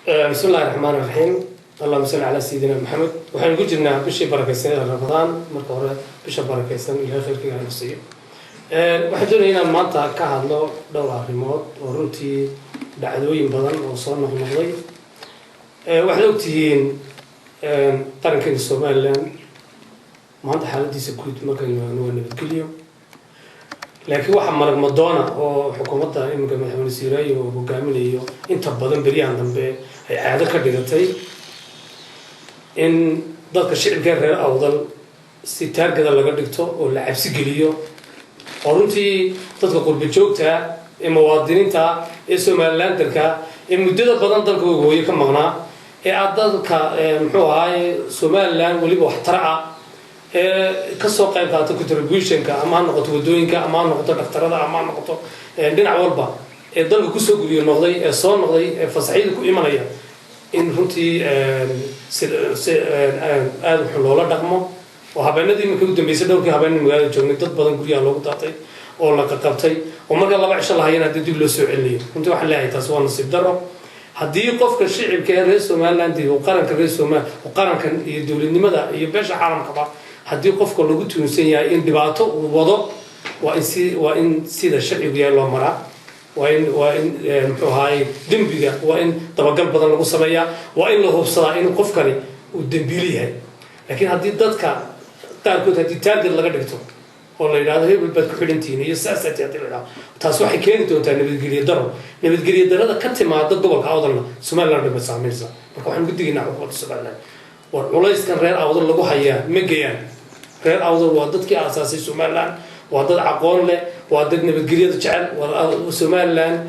Bismi illahi raxmaan raxiim. Allahuma salli calaa sayidina Maxamed. Waxaynu ku jirnaa bishii barakaysan ee Ramadaan. Marka hore, bisha barakaysan Ilahay khayrkiga haynu siiyo. Waxaan doonaya inaan maanta ka hadlo dhowr arrimood oo runtii dhacdooyin badan oo soo noqnoqday. Waxaad ogtihiin qarankeena Somaliland maanta xaaladiisa guud markaynu eegno waa nabadgelyo, laakiin waxaa marag madoona oo xukuumadda iminka Madaxweyne Siiraayo uu hogaaminayo inta badan beryahan dambe ay caado ka dhigatay in dadka shicibka reer Awdal si target-ga laga dhigto oo la cabsi geliyo, oo runtii dadka qurba joogta ee muwaadiniinta ee Somalilanderka ee muddada badan dalka hooye ka maqnaa, ee aad dadka, muxuu ahaaye, Somaliland weliba waxtara ah ee kasoo qayb qaata contributionka, ama ha noqoto wadooyinka, ama ha noqoto dhaktarada, ama ha noqoto dhinac walba, ee dalka kusoo guriyo noqday, ee soo noqday, ee fasaxyada ku imanaya, in runtii si aada wuxuu loola dhaqmo. Oo habeenadii iminka u dambeysay, dhowrkii habeenada magaalada joognay, dad badan guryaha loogu daatay oo la qaqabtay, oo marka 2 cisho lahayana haddii dib loo soo celinayo. Runtii waxaan leeyahay taasi waa nasiib darro. Haddii qofka shicibka ee reer Somaliland iyo qaranka reer Somal, qarankan iyo dowladnimada iyo beesha caalamkaba, haddii qofka lagu tuunsan yahay in dhibaato uu wado, waa in sida sharcigu yahay loo maraa. Waa in, muxuu ahaaye, dembiga waa in dabagal badan lagu sameeyaa, waa in la hubsadaa in qofkani uu dembiili yahay. Laakiin haddii dadka qaarkood haddii target laga dhigto oo la yidhahdo hebel baad ku xidhantihiin iyo saasaati haddii la yidhahdo, taas waxay keeni doontaa nabadgelyo daro. Nabadgelyo darada ka timaada gobolka Awdalna Somaliland dhan bay saameynaysaa. Marka waxaan ku digaynaa xukuumadda Somaliland: war culayskan reer Awdal lagu hayaa ma geyaan. Reer Awdal waa dadkii aasaasay Somaliland, waa dad aqoon leh, waa dad nabadgelyada jecel. Somaliland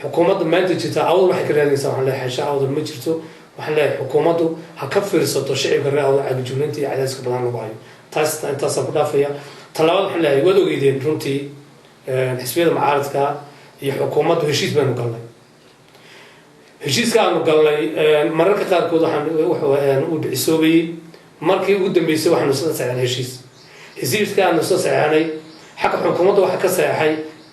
xukuumadda maanta jirta Awdal waxay ka raadinaysaa, waxaan leeyahay, xeesha Awdal ma jirto. Waxaan leeyahay xukuumaddu ha ka fiirsato shicibka reer Awdal cagajugnaynta iyo cadaadiska badan lagu hayo. Taas intaasaan ku dhaafaya. Talabaad, waxaan leeyahay waad ogeydeen runtii xisbiyada mucaaradka iyo xukuumaddu heshiis baynu galnay. Heshiiska aanu galnay mararka qaarkood waxaan wuxuu uu dhicisoobayey. Markii ugu dambeysay waxaanu isla saxeexnay heshiis. Heshiiska aanu isla saxeexnay, xagga xukuumadda waxaa ka saxeexay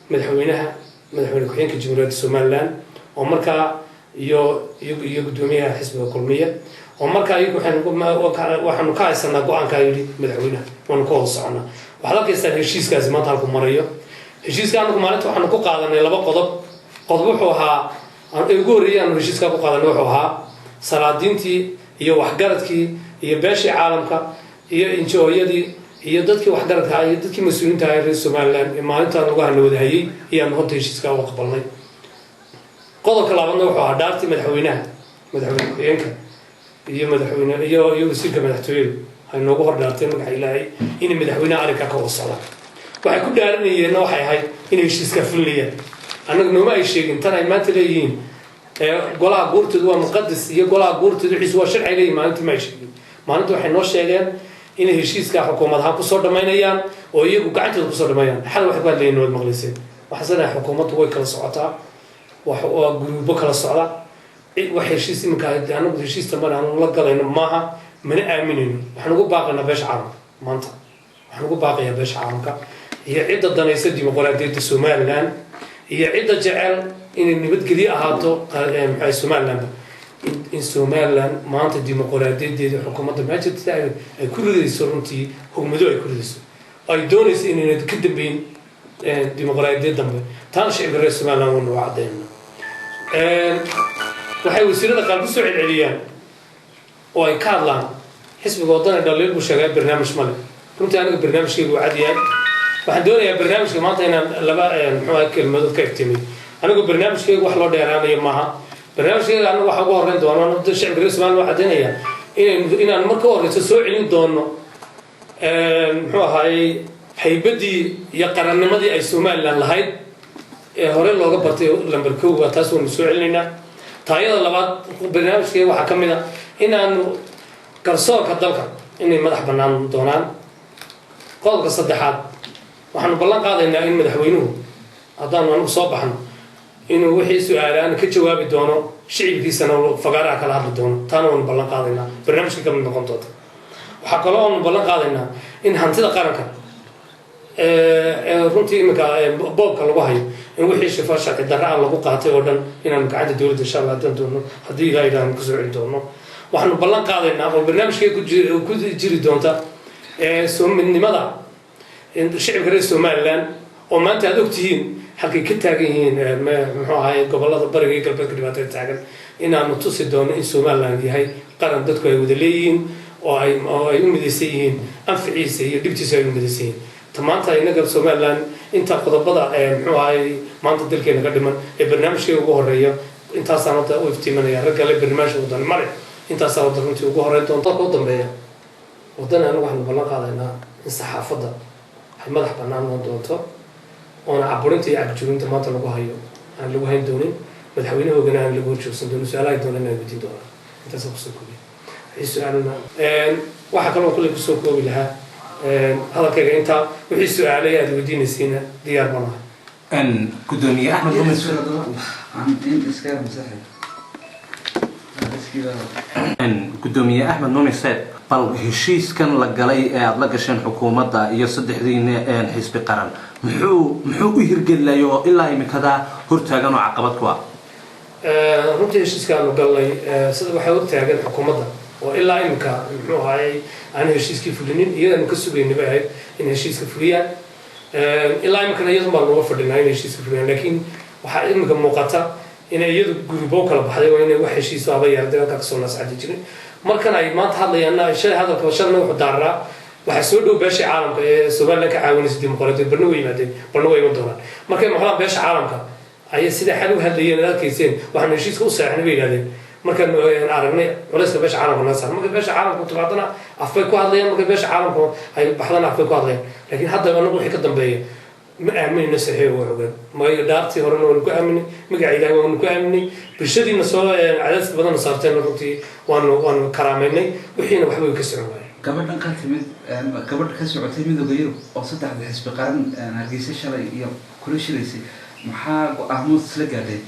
madaxweynaha, madaxweyne ku-xigeenka Jamhuuriyadda Somaliland oo markaa iyo guddoomiyaha xisbiga Kulmiye, oo markaa iyagu waxaanu ka haysanaa go-aankaa yidhi madaxweynaha, waanu ka wada soconaa. Waxaad arkaysaan heshiiskaasi maanta halku marayo. Heshiiska anagu maalinta waxaanu ku qaadanay laba qodob. Qodob wuxuu ahaa ugu horreeyay aanu heshiiskaa ku qaadanay, wuxuu ahaa salaadiintii iyo waxgaradkii iyo beeshii caalamka iyo NGO-yadii iyo dadkii waxgaradka iyo dadkii mas-uuliyiinta ahaa reer Somaliland ee maalintaan lagu hana wada hayay ayaanu horta heshiiskaa u aqbalnay. Qodobka labaadna wuxuu ahaa dhaartii madaxweynaha, madaxweyne ku-xigeenka iyo madaxweyne iyo wasiirka madaxtooyadu ay noogu hor dhaarteen magaca Ilaahay inay madaxweynaha arrinkaa ka wada socdaan. Waxay ku dhaaranayeenna waxay ahayd inay heshiiskaa fulinayaan. Annaga nooma ay sheegin tan ay maanta leeyihiin golaha guurtoodu waa muqadas iyo golaha guurtoodu wixiisu waa sharci leeyihin. Maalintii ma ay sheegin. Maalinta waxay noo sheegeen inay heshiiskaa xukuumad ahaan kusoo dhammaynayaan oo iyagu gacantooda kusoo dhammaynayaan. Xal waxay ku hadlayeen waad maqlayseen. Waxaan sanahay xukuumaddu way kala socotaa, waa guruubo kala socda. Wax heshiis iminka anagu heshiis dambana aanu la galayno maaha, mana aaminayno. Waxaan ugu baaqaynaa beesha caalamka maanta, waxaan ugu baaqayaa beesha caalamka iyo cidda danaysa dimuqraadiyadda Somaliland iyo cidda jecel inay nabadgelyo ahaato, maxaa Somalilandba, in Somaliland maanta dimuqraadiyadeeda xukuumadda maajirta ay ku ridayso runtii hogmado ay ku ridayso, ay doonayso inayna ka dambeyn dimuqraadiyad dambe. Taana shicibka reer Somaliland waynu u caddeynaa. Waxay wasiirada qaar ku soo celceliyaan oo ay ka hadlaan xisbiga Waddana dhaliil buu sheegay, barnaamij male. Runtii aniga barnaamijkaygu uu cad yahay. Waxaan doonayaa barnaamijka maanta inaan laba, muxuu ahay, kelmadood ka iftiimiyo. Anigu barnaamijkaygu wax loo dheeraanayo maaha. Barnaamijkayga anigu waxa ugu horreyn doono, shicibka reer Somaliland waxaa caddeynaya inaan marka horeyso soo celin doono, muxuu ahaayey, haybaddii iyo qarannimadii ay Somaliland lahayd ee hore looga bartay. Lamber kow waa taas, waynu soo celinaynaa. Taayada labaad, barnaamijkayga waxaa ka mid a inaanu garsoorka dalka inay madax bannaan doonaan. Qodobka saddexaad, waxaanu ballan qaadaynaa in madaxweynuhu, haddaanu anigu soo baxno, inuu wixii su-aalaan ka jawaabi doono, shicibkiisana fagaaraha kala hadli doono. Taana waanu ballan qaadaynaa, barnaamijka ka mid noqon doonta. Waxaa kaloo aanu ballan qaadaynaa in hantida qaranka ee runtii iminka boobka lagu hayo In wixii shifa sharci darra ah lagu qaatay oo dhan inaanu gacanta dowladda, insha Allah, haddaan doono, haddii Ilaah yidhaahdo, kusoo celin doono. Waxaanu ballan qaadaynaa oo barnaamijkee ku jiri doonta soo midnimada shicibka reer Somaliland, oo maanta aad ogtihiin halkay ka taagan yihiin, muxuu ahaye, gobolada bariga iyo galbeedka dhibaatada taagan, inaanu tusi doono in Somaliland yahay qaran dadku ay wada leeyihiin oo ay u midaysan yihiin, anficiisa iyo dhibtiisa ay u midaysan yihiin. Ta maanta inaga Somaliland inta qodobada, muxuu ahay, maanta dalkeena ka dhiman ee barnaamijkeega ugu horeeya, intaasaan hadda u iftiimanaya. Ragga le barnaamijka Wadani male, intaasaa wadda runtii ugu horeyn doonta u dambeeya. Wadani anagu waxaanu ballan qaadaynaa in saxaafadda ay madax bannaan noqon doonto, oona caburinta iyo cagjurinta maanta lagu hayo aan lagu hayn doonin, madaxweynahoogana aan lagu horjoogsan doonin, su-aalahay doonaan aan weydiin doonaa. Intaasaan kusoo koobiya wixii su-aalna. Waxaa kaloo kulley kusoo koobi lahaa hadalkayga intaa. Wixii su-aalay aad weydiinaysiina diyaar baan ahay. Gudoomiye Axmed Mumin, Iska masaxay. Gudoomiye Axmed Muumin Seed, bal heshiiskan la galay ee aada la gasheen xukuumadda iyo saddexdiina xisbi qaran muxuu u hirgelilayo oo ilaa imikadaa hortaagan oo caqabad ku ah? Runtii heshiiskaanu galnay sida waxay hortaagan xukuumadda oo ilaa imika, muxuu ahaayey, aan heshiiskii fulinin. Iyadaanu ka sugaynay bay ahayd in heshiiska fuliyaan. Ilaa imikana iyadun baan nooga fadhinaa inay heshiiska fuliyaan, laakiin waxaa imika muuqata inay iyadu gurubo kala baxday oo inay wax heshiiso haba yeelatay halkaa kasoo naascadi jirin. Markan ay maanta hadlayaanna, shalay hadalka shalna wuxuu daararaa waxaa soo dhow beesha caalamka ee Somaliland ka caawinaysa dimuqraadiyad. Barna way yimaadeen, barna way iman doonaan. Markay maqlaan beesha caalamka ayay sida xal u hadlayeen ad arkayseen. Waxaanu heshiiska u seexnay, bay yidhahdeen, markaan aragnay culayska beesha caalamka naga saar. Markay beesha caalamku timaadana afbay ku hadlayaan, markay beesha caalamku ay baxdana afbay ku hadlayaan. Laakiin hadda anagu wixii ka dambeeya ma aaminayno saxiix waa ogaan maayo. Dhaartii horena waanu ku aaminay, magaca Ilahay waanu ku aaminay, bulshadiina soo cadaadka badanna saarteen runtii waanu karaameynay, wixiina waxba way ka socon waayeen. Gabadhan ka timid, gabadh ka socotay Midooda Yurub oo saddexda xisbi qaran Hargeysa shalay iyo kula shiraysay, maxaa go-aamo isla gaadhay?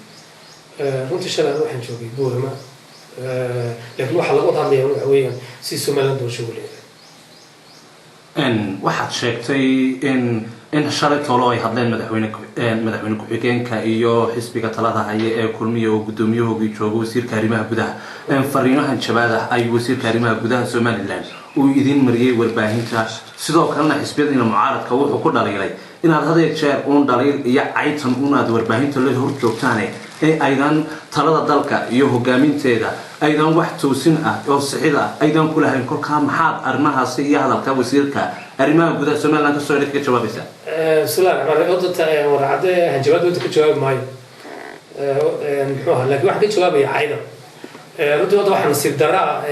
Runtii shalay waxaan joogay Boorama, laakiin waxaa laga wada hadlaya waxa weeyaan si Somaliland doorasho ugu leedahay. Waxaad sheegtay in shalay toolo ay hadleen madaxweyne ku-xigeenka iyo xisbiga talada haya ee Kulmiya oo guddoomiyahoogii jooga wasiirka arrimaha gudaha. Fariimahan jabaad ay wasiirka arrimaha gudaha Somaliland uu idin mariyey warbaahinta, sidoo kalena xisbiyadiina mucaaradka wuxuu ku dhaliilay inaad hadee jeer uun dhaliil iyo caytan unaad warbaahinta la hor joogtaane ee aydan talada dalka iyo hogaaminteeda aydan wax toosin ah oo sixid ah aydan ku lahayn. Kolkaa maxaad arrimahaasi iyo hadalka wasiirka arrimaha gudaha Somaliland kasoo edhid ka jawaabaysaa? Bismillahi raxmaan raxiim. Horta warcadde hanjabaad wada ka jawaabi maayo, muxuu ahaa, laakiin waxaan ka jawaabaya cayda. Runtii horta waxaa nasiib darra ah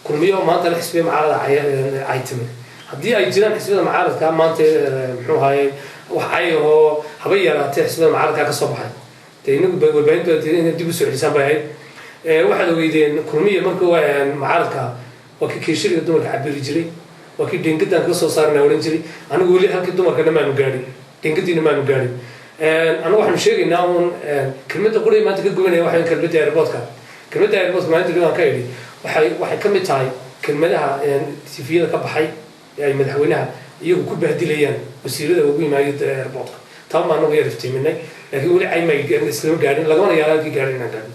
Kulmiyo maanta la xisbiya mucaarada caytime. Haddii ay jiraan xisbiyada mucaaradka maanta, muxuu ahaye, wax cay oo haba yaraatee xisbiyada mucaaradka ka soo baxay, dee inagu warbaahinta inay dib u soo celisaan bay ahayd. Waxaad ogeydeen Kulmiya markuu mucaaradka waa kii keeshiriga dumarka cabiri jiray, waa kii dhengadaan kaga soo saarana odhan jiray. Anigu weli halkii dumarkana maanu gaadhin, dhengadiina maanu gaadhin. Anagu waxaanu sheegaynaa uun kelmadda quriga maanta ka gubanaya waxa kelmadda airportka. Kelmadda airportka maalinta dhawaan ka idhi waxay ka mid tahay kelmadaha TV-yada ka baxay ee ay madaxweynaha iyagu ku bahdilayaan wasiirada ugu yimaayay airportka. Taa baan anagu yar iftiiminay, laakiin weli caymay islama gaadhin, lagamana yaala halkii gaadhin inaan gaadhin.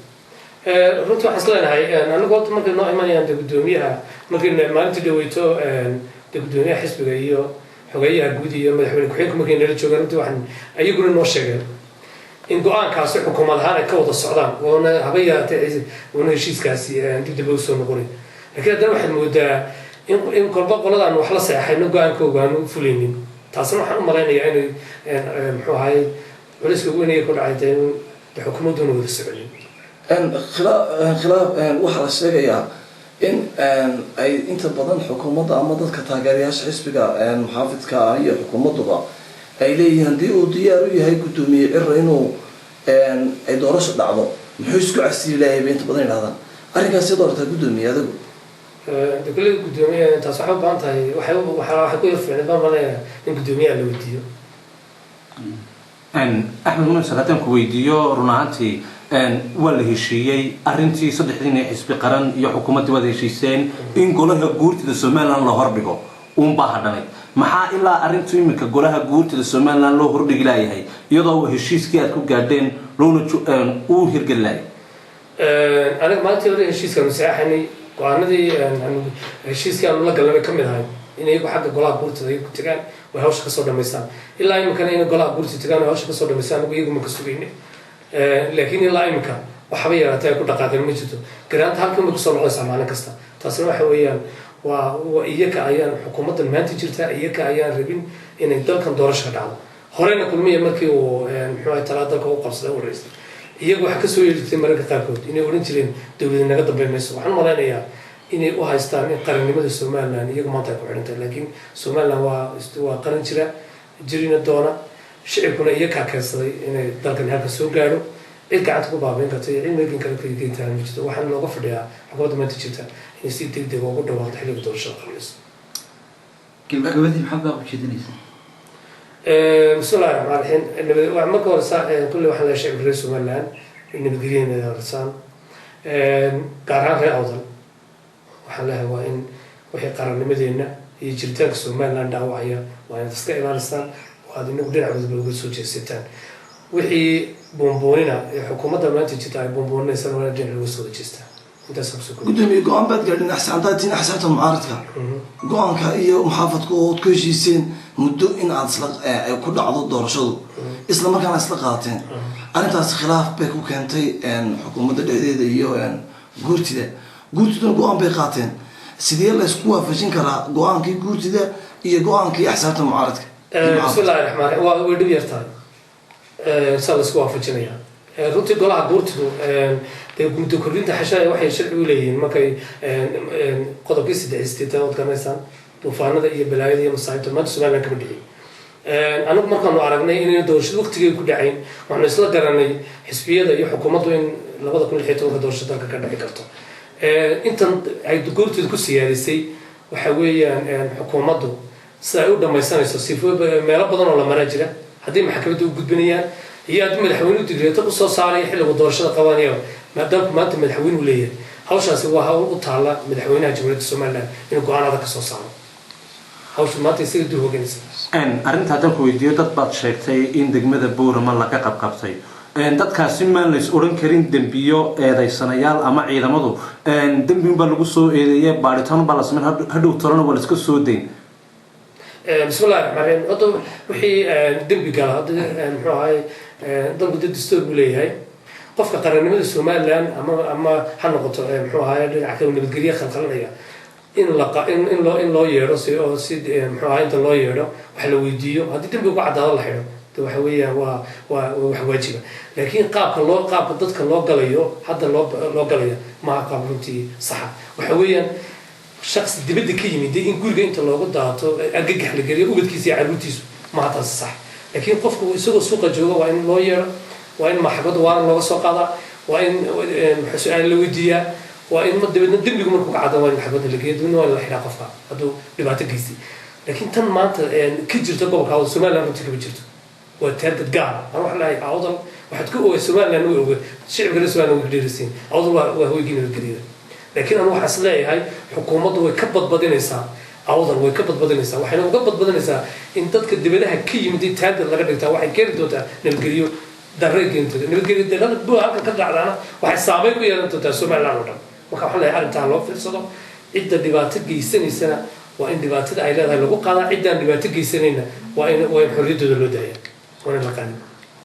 Runtii waxaan isleenahay anagu horta markay noo imanayaan de guddoomiyaha, markay maalintii dhaweyto de guddoomiyaha xisbiga iyo xogeeyaha guud iyo madaxweyne ku-xigeenku markay nala joogaan, runtii waxaan ayaguna noo sheegeen in go-aankaasi xukuumad ahaan ay ka wada socdaan oona haba yaraatee oona heshiiskaasi dib damba usoo noqonayn. Laakiin haddana waxaad moodaa in kolba qoladaan wax la seexayno go-aankooga aanu fulaynin. Taasna waxaan u malaynayaa inay, muxuu ahay, culayska ugu weynaya ku dhacay dee in xukuumadduna wada soconin. Khilaaf waxaa la sheegayaa in ay inta badan xukuumadda ama dadka taageerayaasha xisbiga muxaafidka ah iyo xukuumadduba ay leeyihiin haddii uu diyaar u yahay guddoomiye Ciro inuu ay doorasho dhacdo, muxuu isku casili lahay, bay inta badan yidhahdaan. Arrinkaas see doortaa, guddoomiye, adigu? De kulley guddoomiye taas waxay u baahan tahay, waxay ku yar fiicnay baan malaya in guddoomiyaha la weydiiyo. Axmed Muuse, haddaan ku weydiiyo, run ahaantii waa la heshiiyey arrintii saddexdiina xisbi qaran iyo xukuumaddii waad heshiiseen in golaha guurtida Somaliland la hordhigo uunbaa hadhanay. Maxaa ilaa arrintu iminka golaha guurtida Somaliland loo hordhigi laayahay, iyadoo heshiiskii aad ku gaadheen loona uu hirgeli laayay? Aniga maalintii hore heshiiskaanu saxeexanay, go-aanadii heshiiskii aanu la galnay bay ka mid ahay in iyagu xagga golaha guurtida ay ku tagaan way hawsha kasoo dhamaystaan. Ilaa iminkana inay golaha guurtida tagaan way hawsha kasoo dhamaystaan anigu iyagu ma ka sugayne, laakiin ilaa iminka waxba yaraatay ay ku dhaqaaqeen ma jirto. Garaanta halkan bay kusoo noqonaysaa maalin kasta. Taasina waxa weeyaan waa iyaka ayaan xukuumaddan maanta jirta, iyaka ayaan rabin inay dalkan doorasho ka dhacdo. Horena Kulmiya markii uu muxuu ahay talaa dalka u qabsaday u horeysay, iyagu waxaa kasoo yeeri jirtay mararka qaarkood inay odhan jireen dowlada naga dambeyn mayso. Waxaan malaynayaa inay u haystaan in qarannimada Somaliland iyagu maanta ay ku xidhan tahay, laakiin Somaliland waa qaran jira, jirina doona, shicibkuna iyakaa keensaday inay dalkan halka soo gaadho. Cid gacanta ku baabayn karta iyo cid meelkin kale kageyntaa ma jirto. Waxaana looga fadhiyaa xukuumadda maanta jirta inay si degdeg ugu dhawaaqdo xilliga doorashada qabanayso. Gabagabadii, maxaad baa ujeedinaysaa? Bismillahi raxmaan raxiim. Marka hore kulley waxaan leeyahay shicibka reer Somaliland nabadgelyadeena ilaalisaan, gaar ahaan reer Awdal. Waxaan leeyahay waa in wixii qarannimadeena iyo jiritaanka Somaliland dhaawacaya waa inaad iska ilaalisaan oo aad inagu dhinac wadaba uga soo jeesataan. Wixii buunbuunina ee xukuumadda maanta jirta ay buunbuuninaysaan waa inaad dhinac uga soo jeestaan. Intaas kusoo koobi. Gudoomiye, go-aan baad gaadhin axsaabtaatiin, axsaabta mucaaradka, go-aanka iyo muxaafadku ood ku heshiiseen muddo in aad isla ay ku dhacdo doorashadu, isla markaana isla qaateen. Arrintaas khilaaf bay ku keentay xukuumadda dhexdeeda iyo guurtida. Guurtiduna go-aan bay qaateen. Sidee la isku waafajin karaa go-aankii guurtida iyo go-aankii axsaabta mucaaradka? Bismillahi raxmaan raxiim. Way dhib yar tahay saa la isku waafajinayaa. Runtii golaha guurtidu dee muddo kordhinta xasha waxay sharci u leeyihiin markay qodobkii 83aad ood garanaysaan, duufaanada iyo balaayada iyo masaa'ibta maanta Somaliland kama dhicin. Anigu markaanu aragnay inayna doorashada waqtigeeda ku dhacayn, waxaanu isla garanay xisbiyada iyo xukuumaddu in 2016-ka doorashada dalka ka dhici karto. Intan ay guurteedu ku siyaadisay waxa weeyaan xukuumaddu sida ay u dhamaysanayso sifo meelo badan oo la maraa jira, haddii maxkamadda u gudbinayaan iyo haddii madaxweynuhu digreeto usoo saaraya xilligu doorashada qabanaya, maadaama maanta madaxweynuhu leeyahay. Hawshaasi waa hawl u taalla madaxweynaha Jamhuuriyadda Somaliland inuu go-aan adag ka soo saaro. Hawshu maanta isaga dul hoganaysa. Arrinta haddaan ku weydiiyo, dad baad sheegtay in degmada Boorama laga qabqabtay. Dadkaasi maan lays odhan karin dembiyo eedaysanayaal ama ciidamadu dembi baa lagu soo eedeeye, baaritaan baa la sameyn, hadhow talona waa la iska soo dayn? Bismillahi raxmaan raxiim. Hadda wixii dembi gala hadda muxuu ahay, dalku dad dastuur buu leeyahay. Qofka qarannimada Somaliland ama ha noqoto muxuu ahay dhinaca kale nabadgelye khalkhalinaya, in la in loo yeedho si oo si muxuu ahay inta loo yeedho wax la weydiiyo, haddii dembiga ku caddaado la xidho, de waxa weeyaan waa wax waajiba. Laakiin qaabka dadka loo galayo hadda loo galayo maaha qaab runtii saxa. Waxa weeyaan shaksi dibadda ka yimid dee in guriga inta loogu daato argagax la geliyo ubadkiisa iyo carruurtiisu, maaha taasi sax. Laakiin qofku isagoo suuqa jooga waa in loo yeedho, waa in maxkamadda waaran looga soo qaadaa, waa in su-aal la weydiiyaa, waa in dabeedna dembigu markuu ka caddan waa in maxkamadda la geeyo, dabeedna waa in la xidhaa qofka hadduu dhibaato geystay. Laakiin tan maanta ka jirta gobolka Awdal, Somaliland runtii kama jirto, waa target gaar. Aan waxaan leeyahay Awdal waxaad ku oga Somaliland way oga, shicibka reer Somaliland way ka dheeraysiin. Awdal waa hoygii nabadgelyada, laakiin anu waxaan is leeyahay xukuumaddu way ka badbadinaysaa. Awdal way ka badbadinaysaa, waxayna uga badbadinaysaa in dadka dibadaha ka yimid in target laga dhigtaa waxay keeni doontaa nabadgelyo darray keeni doontaa. Nabadgelyo darrada bu halkan ka dhacdaana waxay saameyn ku yeelan doontaa Somaliland oo dhan. Marka waxaan leeyahay arrintaa loo fiirsado. Cidda dhibaato geysanaysana waa in dhibaatada ay leedahay lagu qaadaa, ciddaan dhibaato geysanayna waa in xorriyaddooda loo daaya, waa in la qaadin.